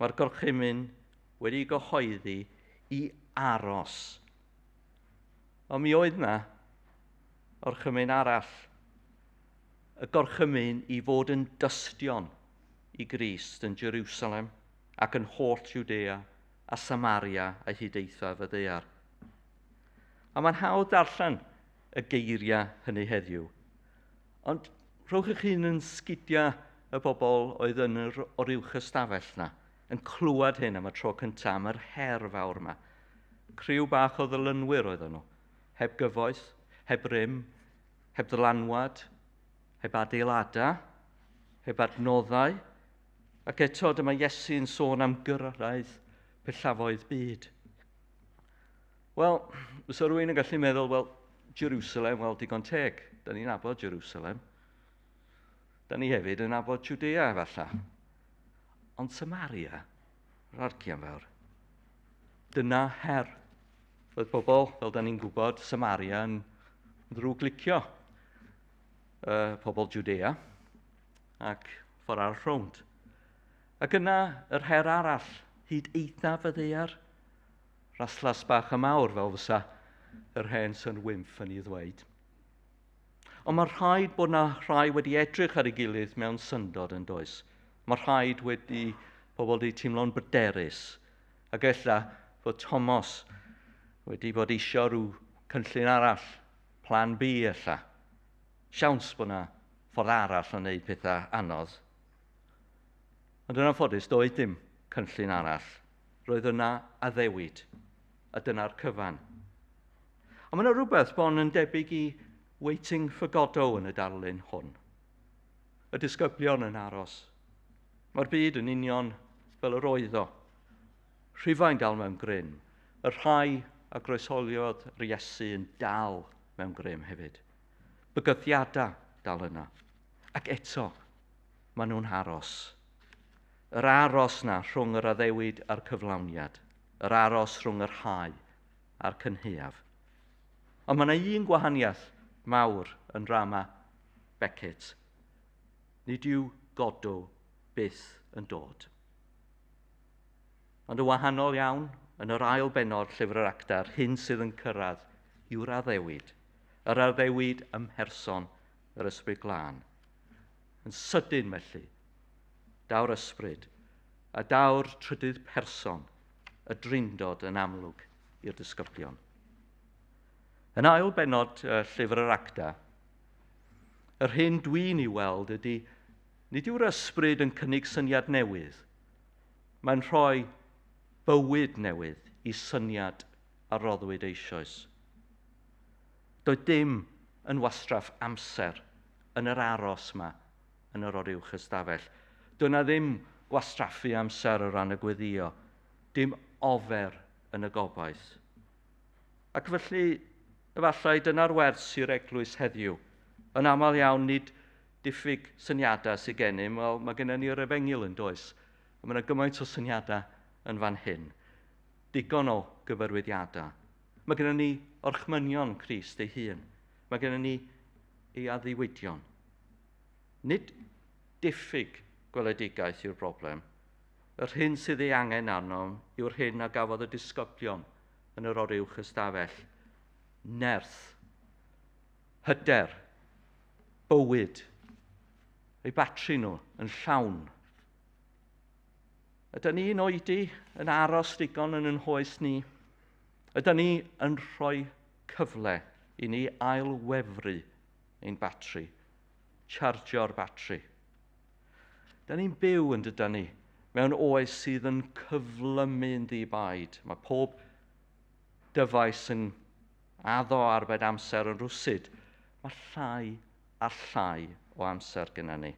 Mae'r gorchymyn wedi gyhoeddi i aros. Ond mi oedd yna orchymyn arall, y gorchymyn i fod yn dystion i Grist yn Jerusalem ac yn holl Judea a Samaria a hyd eithaf y ddaear. A mae'n hawdd darllen y geiriau hynny heddiw. Ond rhowch eich hun yn sgidiau y bobl oedd yn yr oruwch ystafell na, yn clywed hyn am y tro cyntaf, am yr her fawr yma. Criw bach o ddilynwyr oedden nhw, heb gyfoeth, heb rym, heb ddylanwad, heb adeiladau, heb adnoddau, ac eto dyma Iesu'n sôn am gyrraedd pellafoedd byd. Wel, fysa rhywun yn gallu meddwl, wel, Jerusalem, wel, digon teg. Da ni'n nabod Jerusalem. Da ni hefyd yn nabod Judea, efallai. Ond Samaria, rarcian fawr. Dyna her. Roedd pobl, fel da ni'n gwybod, Samaria yn ddrwglicio pobl Judea ac ffordd arall rownd. Ac yna, yr her arall, hyd eithaf y ddaear, raslas bach y mawr, fel fysa yr hen sy'n wymff yn ei ddweud. Ond mae rhaid bod na rhai wedi edrych ar ei gilydd mewn syndod yn does. Mae rhaid wedi pobl wedi teimlo'n bryderus. Ac ella fod Thomas wedi bod eisiau rhyw cynllun arall, plan B ella. Siawns bod na ffordd arall o wneud pethau anodd. Ond yn anffodus, doedd dim cynllun arall. Roedd yna addewid, a dyna'r cyfan. Ond mae yna rhywbeth bron yn debyg i Waiting for Godot yn y darlun hwn. Y disgyblion yn aros. Mae'r byd yn union fel yr oedd o. Rhufain dal mewn grym. Y rhai a groesholiodd yr Iesu yn dal mewn grym hefyd. Bygythiadau dal yna. Ac eto, maen nhw'n aros. Yr aros na rhwng yr addewid a'r cyflawniad. Yr aros rhwng yr hau a'r cynhaeaf. Ond mae yna un gwahaniaeth mawr yn drama Beckett. Nid yw Godot byth yn dod. Ond yn wahanol iawn, yn yr ail bennod Llyfr yr Actau, hyn sydd yn cyrraedd yw'r addewid. Yr addewid ym mherson yr Ysbryd Glân. Yn sydyn felly, daw'r ysbryd a daw'r trydydd person, y Drindod yn amlwg i'r disgyblion. Yn ail bennod Llyfr yr Actau, yr hyn dwi'n ei weld ydy, nid yw'r ysbryd yn cynnig syniad newydd. Mae'n rhoi bywyd newydd i syniad a roddwyd eisoes. Doedd dim yn wastraff amser yn yr aros yma yn yr oruwch ystafell. Doedd na ddim gwastraffu amser o ran y gweddio, dim ofer yn y gobaith. Ac felly, efallai dyna'r wers i'r eglwys heddiw. Yn aml iawn, nid diffyg syniadau sydd gennym, wel, mae gennym ni'r efengyl yn does. Mae yna gymaint o syniadau yn fan hyn. Digon o gyfarwyddiadau. Mae gennym ni orchmynion Crist ei hun. Mae gennym ni ei addewidion. Nid diffyg gweledigaeth yw'r broblem. Yr hyn sydd ei angen arnom yw'r hyn a gafodd y disgyblion yn yr oruwch ystafell. Nerth, hyder, bywyd, eu batri nhw yn llawn. Ydyn ni'n oedi yn aros digon yn ein hoes ni? Ydyn ni yn rhoi cyfle i ni ailwefru ein batri, chargio'r batri? Da ni'n byw yn dydan ni mewn oes sydd yn cyflymu'n ddi-baid. Mae pob dyfais yn Addo arbed amser yn rwsyd. Mae llai a llai o amser gyda ni.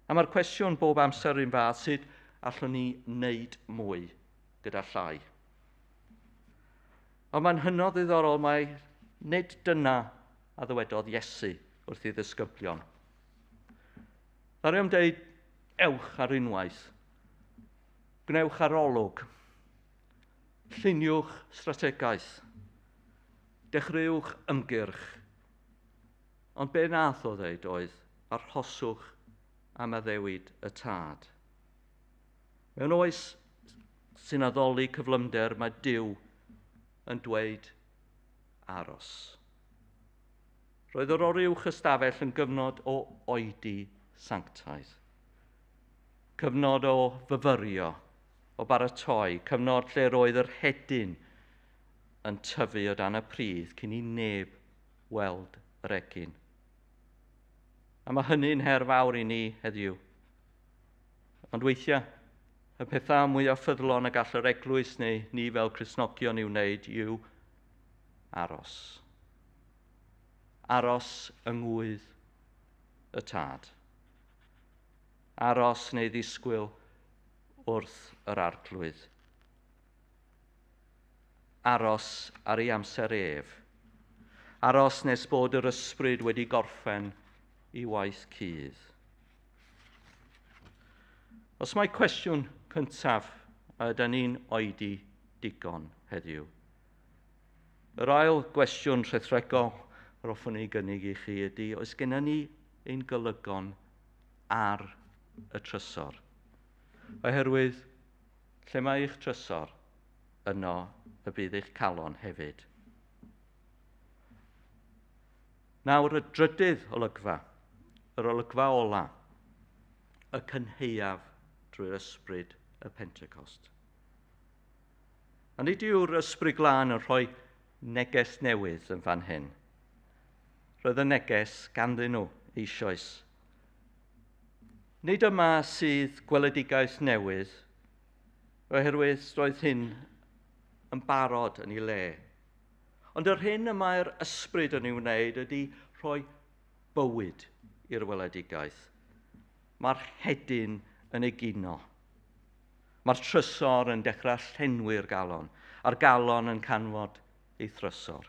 A mae'r cwestiwn bob amser un fath, sut allwn ni wneud mwy gyda llai? Ond mae'n hynod ddiddorol mai nid dyna a ddywedodd Iesu wrth ei ddisgyblion. Ddaru am deud, ewch ar unwaith. Gwnewch arolwg. Lluniwch strategaeth. Dechreuwch ymgyrch. Ond be nath o ddeud oedd, arhoswch am addewid y tad. Mewn oes sy'n addoli cyflymder, mae Duw yn dweud aros. Roedd yr oruwch ystafell yn gyfnod o oedi sanctaidd. Cyfnod o fyfyrio, o baratoi, cyfnod lle roedd yr hedyn yn tyfu o dan y pridd cyn i neb weld yr egin. A mae hynny'n her fawr i ni heddiw. Ond weithiau, y pethau mwyaf ffyddlon y gall yr eglwys neu ni fel Cristnogion i'w wneud yw aros. Aros yng ngwydd y tad. Aros neu ddisgwyl wrth yr arglwydd. Aros ar ei amser ef. Aros nes bod yr ysbryd wedi gorffen i waith cudd. Os mae cwestiwn cyntaf, a ydy ni'n oedi digon heddiw? Yr ail gwestiwn rhethregol yr hoffwn ei gynnig i chi ydy, oes gennym ni ein golygon ar y trysor? Oherwydd, lle mae eich trysor, yno y bydd eich calon hefyd. Nawr y drydydd olygfa, yr olygfa ola, y cynhaeaf drwy'r ysbryd y Pentecost. A nid yw'r ysbryd glân yn rhoi neges newydd yn fan hyn. Roedd y neges ganddyn nhw eisoes. Nid yma sydd gweledigaeth newydd, oherwydd roedd hyn yn barod yn ei le. Ond yr hyn y mae'r ysbryd yn ei wneud ydy rhoi bywyd i'r weledigaeth. Mae'r hedyn yn egino. Mae'r trysor yn dechrau llenwi'r galon, a'r galon yn canfod ei thrysor.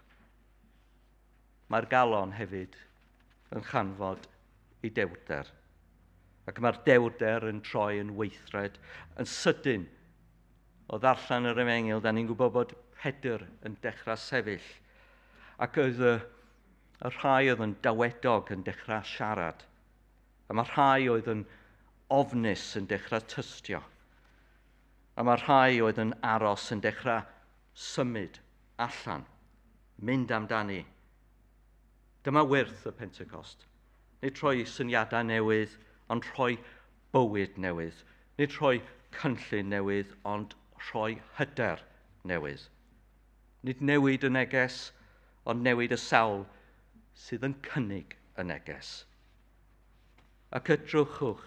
Mae'r galon hefyd yn chanfod ei dewrder. Ac mae'r dewrder yn troi yn weithred, yn sydyn. O ddarllen yr efengyl, da ni'n gwybod bod Pedr yn dechrau sefyll. Ac oedd y rhai oedd yn dawedog yn dechrau siarad. A mae rhai oedd yn ofnus yn dechrau tystio. A mae rhai oedd yn aros yn dechrau symud allan, mynd amdani. Dyma wyrth y Pentecost. Nid rhoi syniadau newydd, ond rhoi bywyd newydd. Nid rhoi cynllun newydd, ond rhoi hyder newydd. Nid newid y neges, ond newid y sawl sydd yn cynnig y neges. Ac edrychwch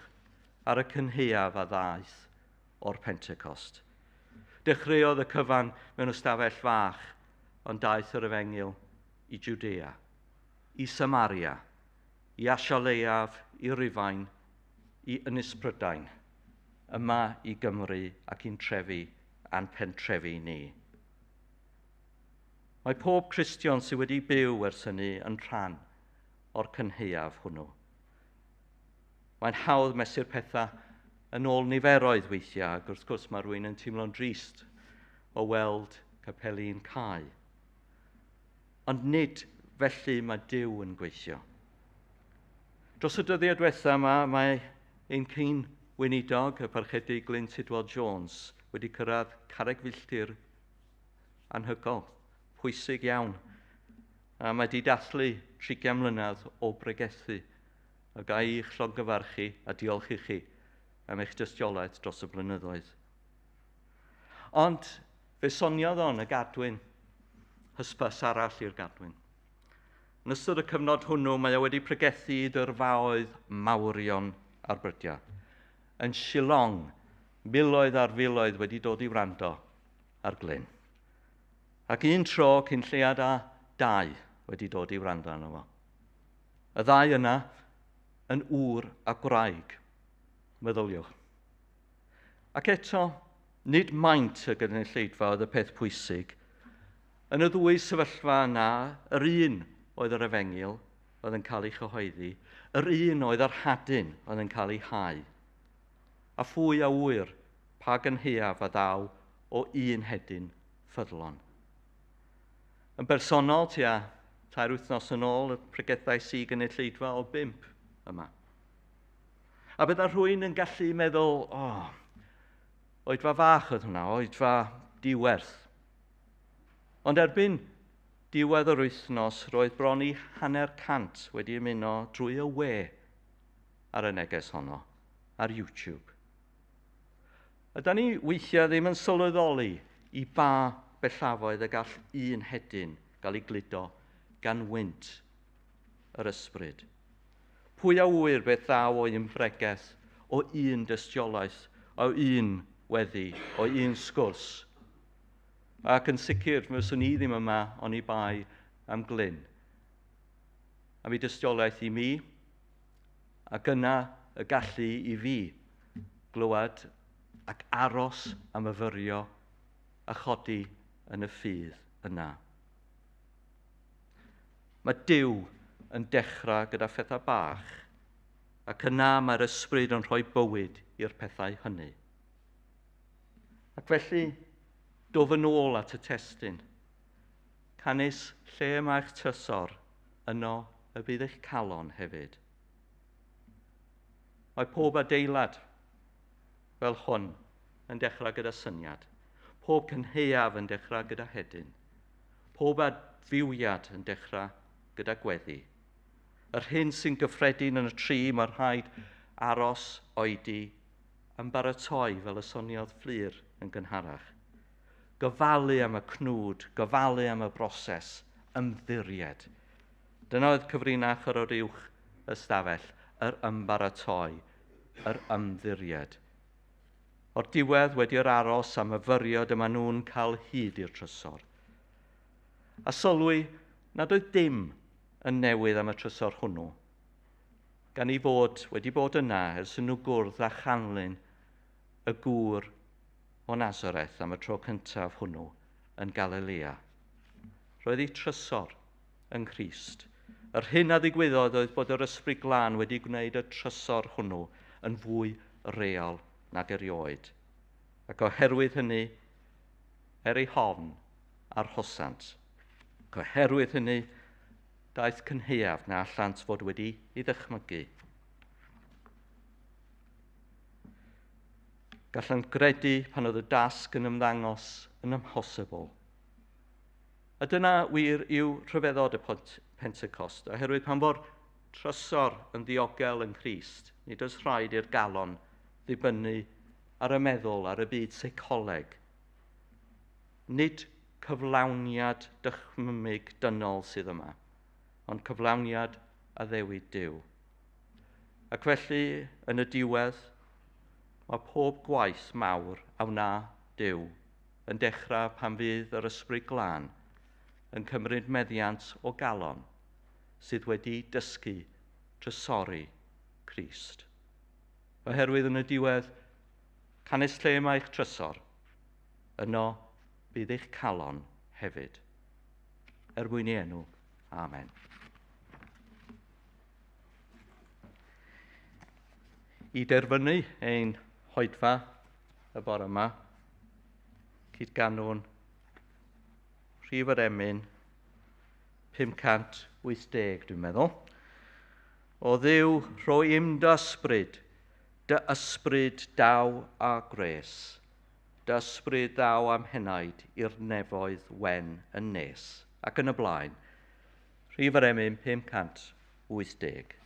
ar y cynhaeaf a ddaeth o'r Pentecost. Dechreuodd y cyfan mewn ystafell fach, ond daeth yr efengyl i Judea, i Samaria, i Asia Leiaf, i Rufain, i Ynys Prydain, yma i Gymru ac i'n trefi a'n pentrefi ni. Mae pob Cristion sydd wedi byw ers hynny yn rhan o'r cynhaeaf hwnnw. Mae'n hawdd mesur pethau yn ôl niferoedd weithiau, ac wrth gwrs mae rhywun yn teimlo'n drist o weld capeli'n cau. Ond nid felly mae Duw yn gweithio. Dros y dyddiau diwetha yma, mae ein cyn weinidog, y Parchedig Glyn Tudwal Jones, wedi cyrraedd carreg filltir anhygoel, pwysig iawn. A mae wedi dathlu 30 mlynedd o bregethu. A ga i'ch llongyfarchu a diolch i chi am eich dystiolaeth dros y blynyddoedd. Ond fe soniodd o'n y gadwyn, hysbys arall i'r gadwyn. Yn ystod y cyfnod hwnnw, mae o wedi pregethu i dyrfaoedd mawrion ar brydiau. Yn Shillong, miloedd ar filoedd wedi dod i wrando ar Glyn. Ac un tro cyn lleiad a dau wedi dod i wrando arno fo. Y ddau yna yn ŵr a gwraig, meddyliwch. Ac eto, nid maint y gynulleidfa oedd y peth pwysig. Yn y ddwy sefyllfa yna, yr un oedd yr efengyl oedd yn cael ei chyhoeddi, yr un oedd yr hadyn oedd yn cael ei hau. A phwy a ŵyr pa gynhaeaf a ddaw o un hedyn ffyddlon. Yn bersonol, tua 3 wythnos yn ôl, y pregethais i gynulleidfa o 5 yma. A bydda rhywun yn gallu meddwl, o, oedfa fach oedd hwnna, oedfa diwerth. Ond erbyn diwedd yr wythnos, roedd bron i 150 wedi ymuno drwy y we ar y neges honno, ar YouTube. A da ni weithiau ddim yn sylweddoli i ba bellafoedd y gall un hedyn gael ei gludo gan wynt yr ysbryd. Pwy a ŵyr beth ddaw o un bregeth, o un dystiolaeth, o un weddi, o un sgwrs. Ac yn sicr, fyswn i ddim yma oni bai am Glyn. Am ei dystiolaeth i mi, ac yna y gallu i fi glywed ac aros a myfyrio a chodi yn y ffydd yna. Mae Duw yn dechrau gyda phethau bach, ac yna mae'r ysbryd yn rhoi bywyd i'r pethau hynny. Ac felly, dof yn ôl at y testun. Canys lle mae'ch trysor, yno y bydd eich calon hefyd. Mae pob adeilad fel hwn yn dechrau gyda syniad. Pob cynhaeaf yn dechrau gyda hedyn. Pob adfywiad yn dechrau gyda gweddi. Yr hyn sy'n gyffredin yn y tri, mae rhaid aros, oedi, ymbaratoi fel y soniodd Fflur yn gynharach. Gofalu am y cnwd, gofalu am y broses, ymddiried. Dyna oedd cyfrinach yr oruwch ystafell, yr ymbaratoi, yr ymddiried. O'r diwedd wedi'r aros a myfyrio, dyma nhw'n cael hyd i'r trysor. A sylwi nad oedd dim yn newydd am y trysor hwnnw, gan ei fod wedi bod yna ers nhw gwrdd â chanlyn y gŵr o Nazareth am y tro cyntaf hwnnw yn Galilea. Roedd ei trysor yng Nghrist. Yr hyn a ddigwyddodd oedd bod yr ysbryd glân wedi gwneud y trysor hwnnw yn fwy real nag erioed. Ac oherwydd hynny, er ei hofn, arhosant. Ac oherwydd hynny, daeth cynhaeaf na allant fod wedi ei ddychmygu. Gallant gredu pan oedd y dasg yn ymddangos yn amhosibl. A dyna wir yw rhyfeddod y Pentecost, oherwydd pan fo'r trysor yn ddiogel yng Nghrist, nid oes rhaid i'r galon ddibynnu ar y meddwl, ar y byd seicoleg. Nid cyflawniad dychmyg dynol sydd yma, ond cyflawniad addewid Duw. Ac felly, yn y diwedd, mae pob gwaith mawr a wna Duw yn dechrau pan fydd yr ysbryd glân yn cymryd meddiant o galon sydd wedi dysgu trysori Crist. Oherwydd yn y diwedd, canys lle mae eich trysor, yno bydd eich calon hefyd. Er mwyn ei enw, amen. I derfynu ein hoedfa y bore yma, cydganwn rhif yr emyn 580, dwi'n meddwl. O Dduw, rhoi im dy ysbryd, dy ysbryd daw a gwres, dy ysbryd ddaw am henaid i'r nefoedd wen yn nes, ac yn y blaen. Rhif yr emyn 580.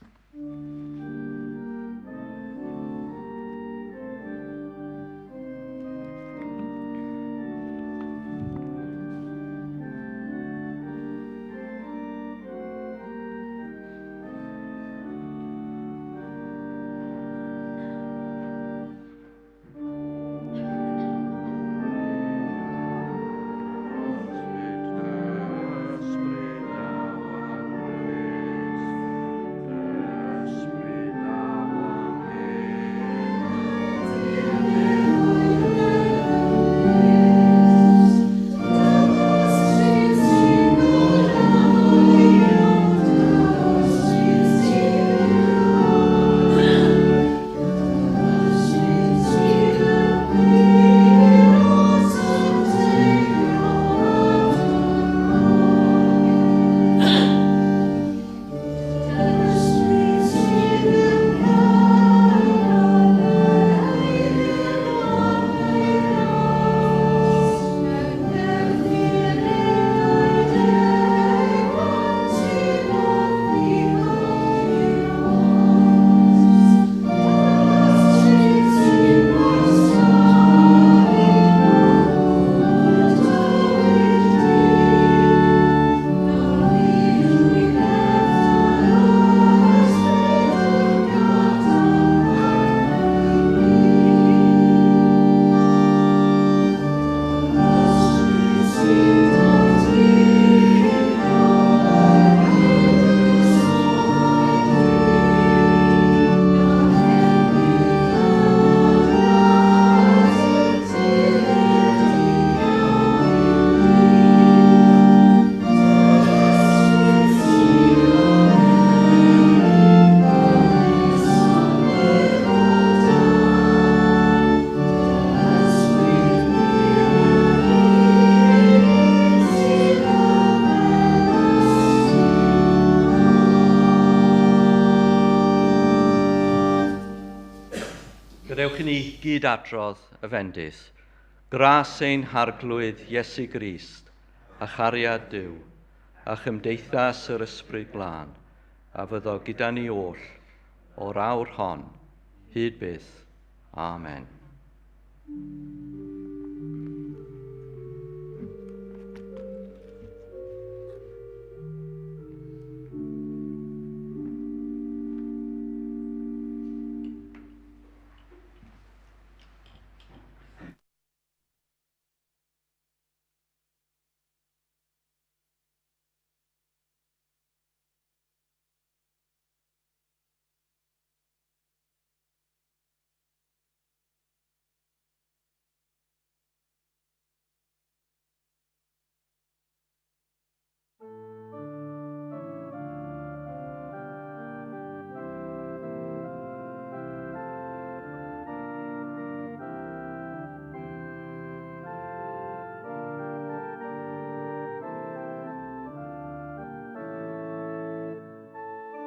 Gadewch i ni gyd adrodd y fendith. Gras ein harglwydd Iesu Grist, a chariad Duw, a chymdeithas yr Ysbryd Glân, a fyddo gyda ni oll o'r awr hon, hyd byth. Amen.